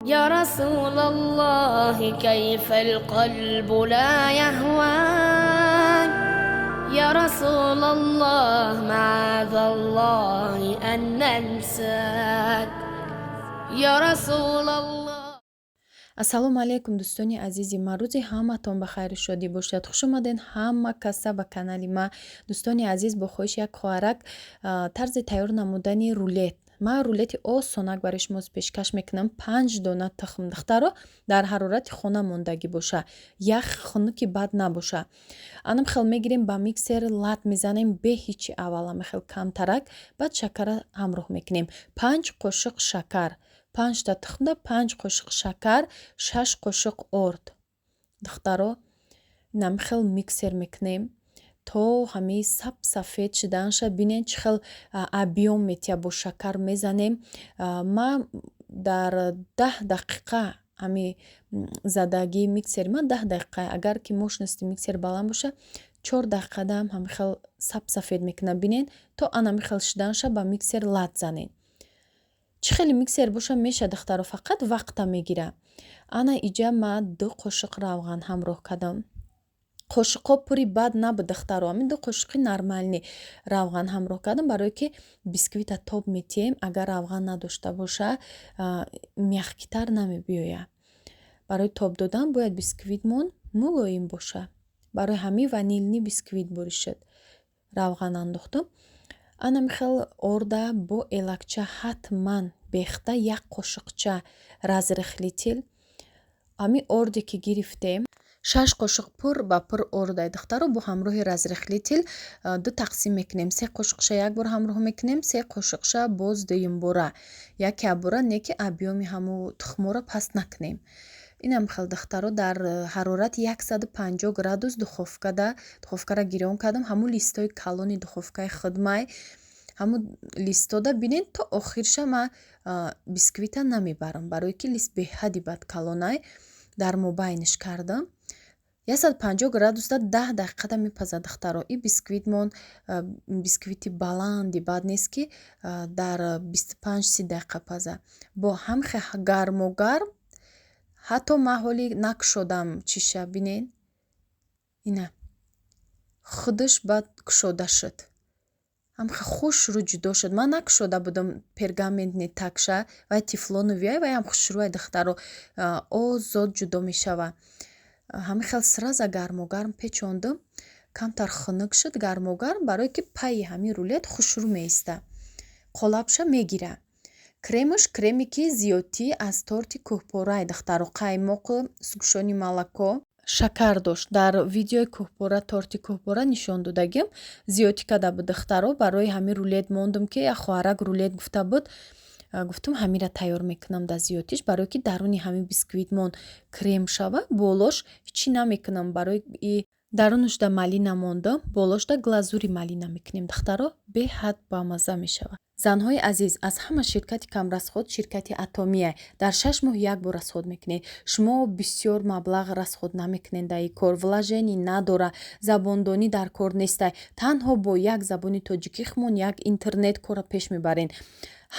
يا رسول الله كيف القلب لا يهواك؟ يا رسول الله، معاذ الله أن ننساك يا رسول الله. Ассалому алайкум, дӯстони азизи ман! Рӯзи ҳаматон ба хайру шодӣ бошад. Хуш омаден ҳама каса ба канали ман. Дӯстони азиз, бо хоҳиши як хоҳарак тарзи тайёр намудани рулет, ман рулети осонак барои шумо пешкаш мекунам. Панҷ дона тухм, духтаро, дар ҳарорати хона мондагӣ боша, ях хунуки бад набоша. Анам хел мегирем, ба миксер лат мезанем бе ҳичи. Аввал хел камтарак, баъд шакара ҳамроҳ мекунем. 5 қошиқ шакар, панҷта тухмда 5 қошиқ шакар, 6 қошиқ орд. Духтаро, инам хел миксер мекунем то ҳамаи сап сафед шудаанша. Бинен, чӣ хел объём метия. Бо шакар мезанем. Ман дар 10 дақиқа, ҳами задагии миксери ман 10 дақиқа, агар ки мощности миксер баланд боша, 4 дақиқадаам ҳами хел сап сафед мекунам. Бинен, то анами хел шудаанша ба миксер лат занен. Чӣ хеле миксер боша, меша, духтаро, фақат вақта мегира. Ана иҷа ман 2 қошиқ равған ҳамроҳ кардам. Қошиқҳо пури бад набуд, духтаро, ҳамин 2 қошиқи нормальный равған ҳамроҳ кардам, барое ки бисквита тоб метиҳем. Агар равған надошта боша, мягкий тар намебиёяд. Барои тоб додан бояд бисквитмон мулоим боша. Барои ҳамин ванильный бисквит буришид, равған андохтам. Анами хел орда бо элакча ҳатман бехта, як қошиқча разрыхлитель. Ҳамин орде ки гирифтем, 6 қошиқ пур ба пур ордай, духтаро, бо ҳамроҳи разрыхлитель ду тақсим мекунем. Се қошиқша як бор ҳамроҳ мекунем, се қошиқша боз дуюмбора, яке абора не ки объём и ҳаму тухморо паст накунем. Инам хел, духтаро, дар ҳарорати 150 градус духовкада, духовкаро гирён кардам. Ҳамун листои калони духовкаи худмай, ҳамун листода, бинед, то охирша ман бисквита намебарам, барое ки лист беҳадди бад калонай. Дар мобайниш кардам. 150 градусда 10 дақиқада мепазад, духтаро. И бисквитмон бисквити баланди бад нест, ки дар 25-30 дақиқа паза. Бо ҳамхе гарму гарм, ҳатто ман ҳоли накушодам чиша. Бинед, ина худаш баъд кушода шуд, ҳамхе хушрӯ ҷудо шуд. Ман накушода будам пергаментный такша вай тефлоновый ай, вайам хушрӯай, духтаро, озод ҷудо мешава. Ҳамин хел сразу гарму гарм печондум, камтар хунук шуд, гарму гарм, барое ки пайи ҳамин рулет хушрӯ меиста, қолабша мегира. Кремаш креме ки зиёдтӣ аз торти кӯҳпорай, духтаро, қаймоқу сгущённый молоко, шакар дошт. Дар видеои кӯҳпора, торти кӯҳпора нишон додагим, зиёдтӣ карда буд, духтаро. Барои ҳамин рулет мондум, ки як хоҳарак рулет гуфта буд, гуфтум, ҳамира тайёр мекунам дар зиёдтиш, барое ки даруни ҳамин бисквитмон крем шава. Болош ҳичӣ намекунам, барои дарунушда малина мондам, болошда глазури малина мекунем, духтаро, беҳад бамазза мешавад. Занҳои азиз, аз ҳама ширкати камрасход ширкати Атомия. Дар 6 моҳ як бор расход мекунед. Шумо бисёр маблағ расход намекунед дар ин кор, вложение надора, забондонӣ дар кор нестай. Танҳо бо як забони тоҷикӣ хумон, як интернет корро пеш мебаред.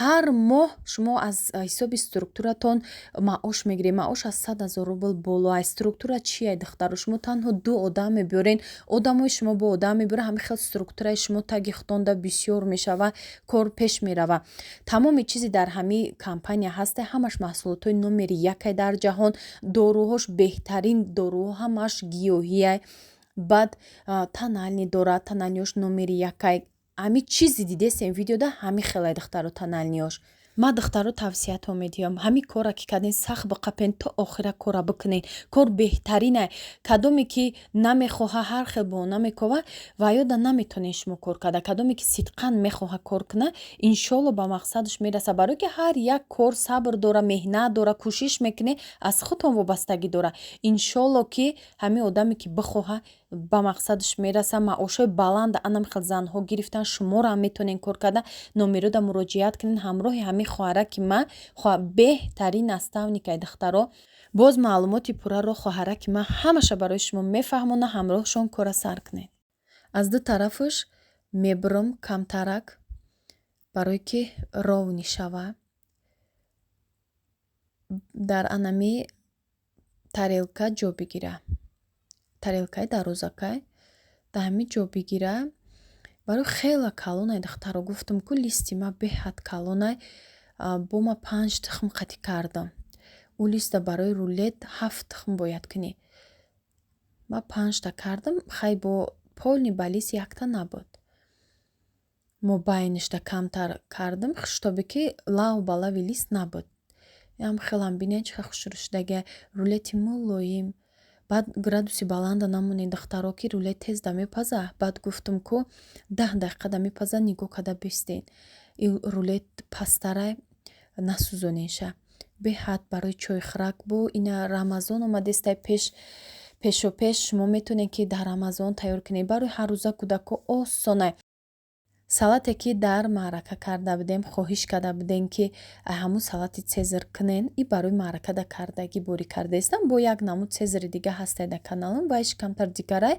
Ҳар моҳ шумо аз ҳисоби структуратон маош мегиред. Маош аз 100 000 рубл боло. Ай структура чия, духтаро? Шумо танҳо ду одам мебиёрен, одамои шумо бо одам мебиёрен, ҳамин хел структураи шумо таги худонда бисёр мешава, кор пеш мерава. Тамоми чизе дар ҳамин компания ҳаста, ҳамаш маҳсулотҳои номери якай дар ҷаҳон, доруҳош беҳтарин доруҳо, ҳамаш гиёҳиай. Баъд тональный дорад, тональный ёш номери якай. Ҳамин чизе дидесем видеода, ҳамин хелай, духтаро, тональный ёш. Ман, духтаро, тавсиятҳо медиҳам: ҳамин корра ки кардем, сахт биқапен, то охира корра бикунед. Кор беҳтаринай. Кадоме ки намехоҳа, ҳар хел баҳона мекова, ва ёда наметонед шумо кор карда. Кадоме ки сидқан мехоҳа кор куна, иншолло, ба мақсадаш мераса, барое ки ҳар як кор сабр дора, меҳнат дора, кӯшиш мекунед, аз худтон вобастагӣ дора. Иншолло, ки ҳамин одаме ки бихоҳа, ба мақсадаш мераса. Маошҳои баланда анам хел занҳо гирифтан, шуморо ҳам метонед кор карда. Номерода муроҷиат кунед. Ҳамроҳи ҳамин хоҳараки ман, беҳтарин наставник ай, духтаро. Боз маълумоти пурраро хоҳараки ман ҳамаша барои шумо мефаҳмона. Ҳамроҳшон кора сар кунед. Аз ду тарафаш мебурам камтарак, барое ки ровный шава. Дар анами тарелка ҷо бигира, тарелкаи дарозакай дар ҳами ҷо бигира. Барои хела калонай, духтаро, гуфтам ку, листи ма беҳад калонай. Бо ма панҷ тухм қатӣ кардам. Ӯ листа барои рулет ҳафт тухм бояд кунӣ, ма панҷта кардам. Хай, бо полный ба лист якта набуд, мобайништа камтар кардам, чтобы ки лав ба лави лист набуд. Ям хелам бинед, чӣ хел хушрӯ шудагия рулети мулоим. Баъд градуси баланда намонед, духтаро, ки рулет тез да мепаза. Баъд гуфтам ку, 10 дақиқа да мепаза, нигоҳ карда бистен. И рулет пасттарай, насӯзонеша. Беҳад барои чойхӯрак бу ина Рамазон омадестай, пеш пешопеш шумо метавонед, ки дар Рамазон тайёр кунед. Барои ҳаррӯза кӯдако осонай. Салате, ки дар маърака карда будем, хоҳиш карда будем, ки ҳамун салати цезар кунен, и барои маърака да кардагӣ борӣ кардаистам. Бо як намуд цезари дига ҳастай дар каналам, вайш камтар дигарай.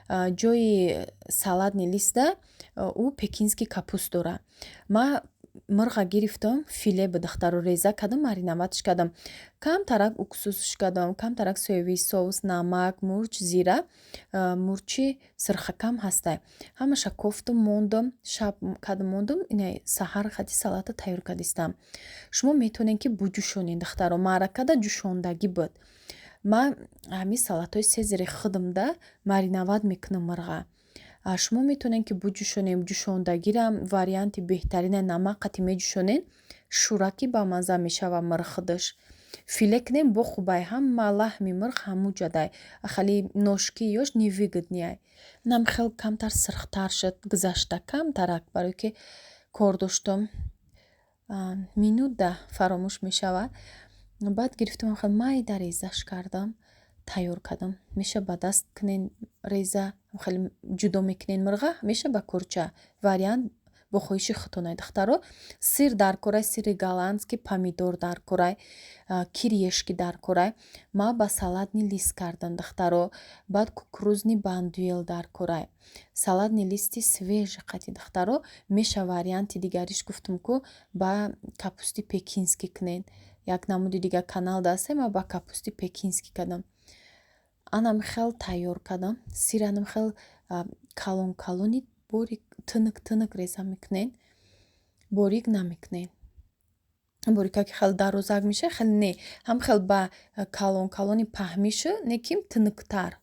Ҷои салатный листа ӯ пекинский капуст дора. Ма мирға гирифтам, филе ба, духтаро, реза кардам, мариновать кардам, камтарак уксусш кардам, камтарак соевый соус, намак, мурч, зира, мурчи сирхакам ҳастай. Ҳамаша кофтум, мондум, шаб кардам, мондум. Ина саҳар хати салата тайёр кардистам. Шумо метавонед, ки буҷӯшонед, духтаро. Маъракада ҷӯшондагӣ буд. Ман ҳамин салатҳои сезари худамда мариновать мекунам мирға. Шумо метавонед, ки буҷӯшонед. Ҷӯшондагирам варианти беҳтарина. Намак қати меҷӯшонед, шӯраки бамазза мешава мирғ худаш. Филе кунем, бо хубай, ҳама лаҳми мирғ ҳамун ҷадай, хали ножки ёш невыгодный ай. Инам хел камтар сирхтар шуд, гузашта камтарак, барое ки кор доштум, минут да фаромӯш мешавад. Баъд гирифтам, хел майда резаш кардам, тайёр кардам. Меша ба даст кунен реза, хеле ҷудо мекунен мирға, меша ба курча, вариант бо хоҳиши худтонай, духтаро. Сыр дар корай, сыри голландский, помидор дар корай, кириешки дар корай. Ма ба салатный лист кардам, духтаро. Баъд кукурузный бондюэль дар корай, салатный листи свежий қати, духтаро. Меша варианти дигариш, гуфтум ку, ба капусти пекинский кунен. Як намуди дига канал дастем, ма ба капусти пекинский кардам. Анам хел тайёр кардам. Сыр анам хел калон калони борик, тунук тунук реза мекунен, борик намекунен. Борика ки хеле дарозак меша, хеле не, ҳам хел ба калон калони паҳмишу неким тунуктар.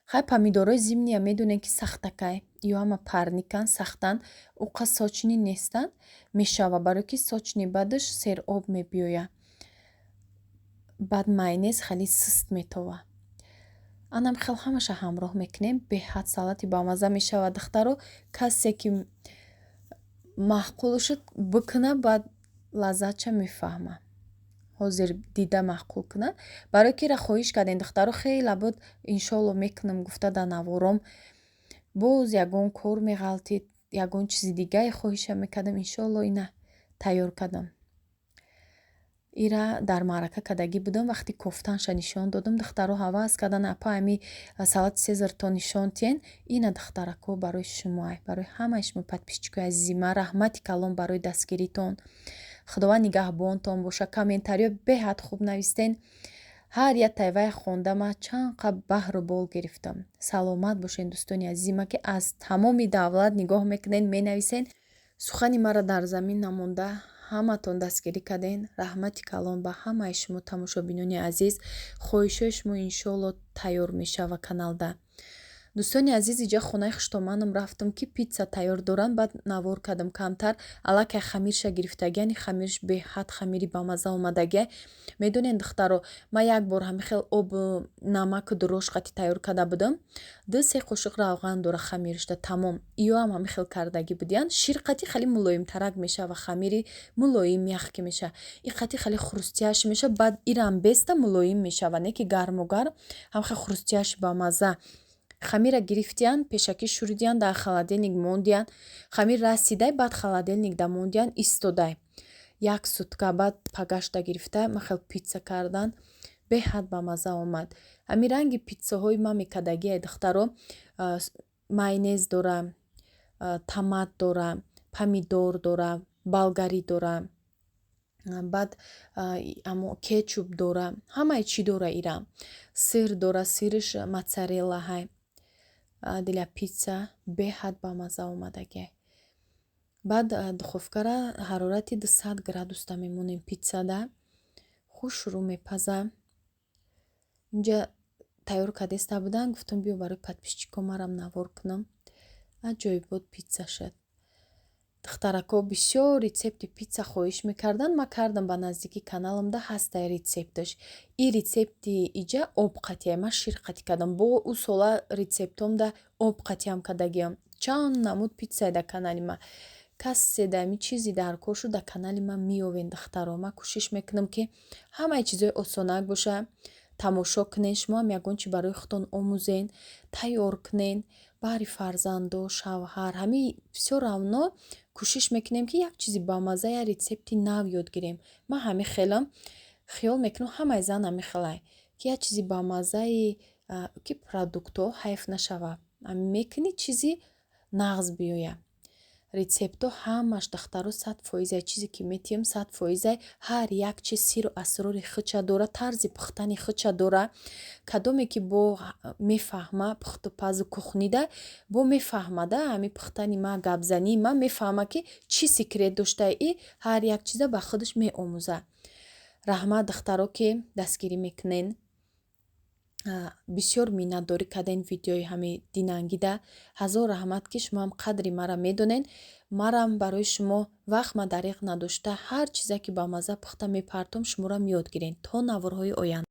Хай, помидорҳои зимний я медонем, ки сахтакай, ё ҳама парникан, сахтанд, уқа сочный нестанд. Мешава, барое ки сочный баъдаш сероб мебиёяд, баъд майонез хеле суст метова. Анам хел ҳамаша ҳамроҳ мекунем, беҳад салати бамазза мешавад, духтаро. Касе ки маъқул шуд, бикуна, баъд лаззатша мефаҳма. Ҳозир дида маъқул куна, барое ки ира хоҳиш кардем, духтаро, хеле буд. Иншоалло мекунам гуфта дар навором, боз ягон кор меғалтид, ягон чизи дигае хоҳиша мекардам. Иншоалло ина тайёр кардам. Ира дар маърака кардагӣ будам. Вақти кофтанша нишон додам, духтаро ҳавас кардан: «Апа, ами салати сезарто нишон тиҳен». Ина, духтарако, барои шумоай, барои ҳамаи шумо, подписчикои азизи ман, раҳмати калон барои дастгиритон. Худованд нигаҳбонтон боша. Комментариё беҳад хуб навистен, ҳар як тайвай хонда, ман чанд қаб баҳру бол гирифтам. Саломат бошед, дӯстони азизи ман, ки аз тамоми давлат нигоҳ мекунед, менависен. Сухани маро дар замин намонда, ҳаматон дастгирӣ карден. Раҳмати калон ба ҳамаи шумо, тамошобинони азиз. Хоҳишҳои шумо иншоалло тайёр мешава каналда. Дӯстони азиз, иҷа хонаи хуштоманам рафтам, ки питса тайёр доранд. Баъд навор кардам камтар. Аллакай хамирша гирифтагиани, хамирш беҳад хамири бамазза омадагия. Медонед, духтаро, ман як бор ҳамин хел обу намаку дурош қати тайёр карда будам. 2-3 қошуқ равған дора хамиришда, тамом. Иёам ҳамин хел кардагӣ будиянд. Шир қати хеле мулоимтарак мешава, хамири мулоим мягкий меша. И қати хеле хрустящий меша. Баъд ирам беста мулоим мешава, не ки гарму гарм, ҳам хел хрустящий, бамазза. Хамира гирифтиянд, пешакӣ шуридиянд, дар холодильник мондиянд. Хамир расидай, баъд холодильник да мондиянд, истодай як сутка. Баъд пагашта гирифта, ман хел питса кардан, беҳад бамазза омад. Ҳамин ранги питсаҳои ман мекардагие, духтаро. Майонез дора, томат дора, помидор дора, болгарӣ дора. Баъд амо кетчуп дора, ҳамаи чӣ дора ира. Сыр дора, сыриш моцарелла ҳай. Для пицца беҳад бамазза омадагиай. Баъд духовкара ҳарорати 200 градуста мемонем питсада. Хушрӯ мепаза. Инҷа тайёр кардеста будан, гуфтам, биё, барои подписчикҳо марам навор кунам. Аҷоибот питса шуд. Духтарако бисёр рецепти питса хоҳиш мекарданд, ман кардам, ба наздики каналамда ҳастай рецепташ. И рецепти иҷа об қатия, ман шир қатӣ кардам. Бо ӯ сола рецептомда об қатиам кардагиам. Чанд намуд питсае дар канали ман. Касе да ами чизе дар кор шуд, дар канали ман меёвен, духтаро. Ман кӯшиш мекунам, ки ҳамаи чизои осонак боша, тамошо кунен, шумоам ягон чи барои худтон омӯзен, тайёр кунен, баҳри фарзандо, шавҳар. Ҳами всё равно кӯшиш мекунем, ки як чизи бамазза, як рецепти нав ёд гирем. Ман ҳами хелам хиёл мекунам, ҳамаи зан ҳами хелай, ки як чизи бамаззаи, ки продуктҳо ҳайф нашава. Мекунӣ, чизи нағз биёяд. Рецептҳо ҳамаш, духтаро, 100%. Чизе ки метиҳам, 100%. Ҳар як чиз сиру асрори худша дора, тарзи пухтани худша дора. Кадоме ки бо мефаҳма пухту пазу кухнида, бо мефаҳмада ҳами пухтани ма, гапзании ма, мефаҳма, ки чӣ секрет доштаи и ҳар як чиза ба худаш меомӯза. Раҳмат, духтаро, ки дастгирӣ мекунен. Бисёр миннатдорӣ кардем видеои ҳами динангида. Ҳазор раҳмат, ки шумоам қадри мара медонен. Марам барои шумо вақт ма дариқ надошта, ҳар чизе ки ба мазза пухта мепартом, шуморам ёд гирен. То наворҳои оянда.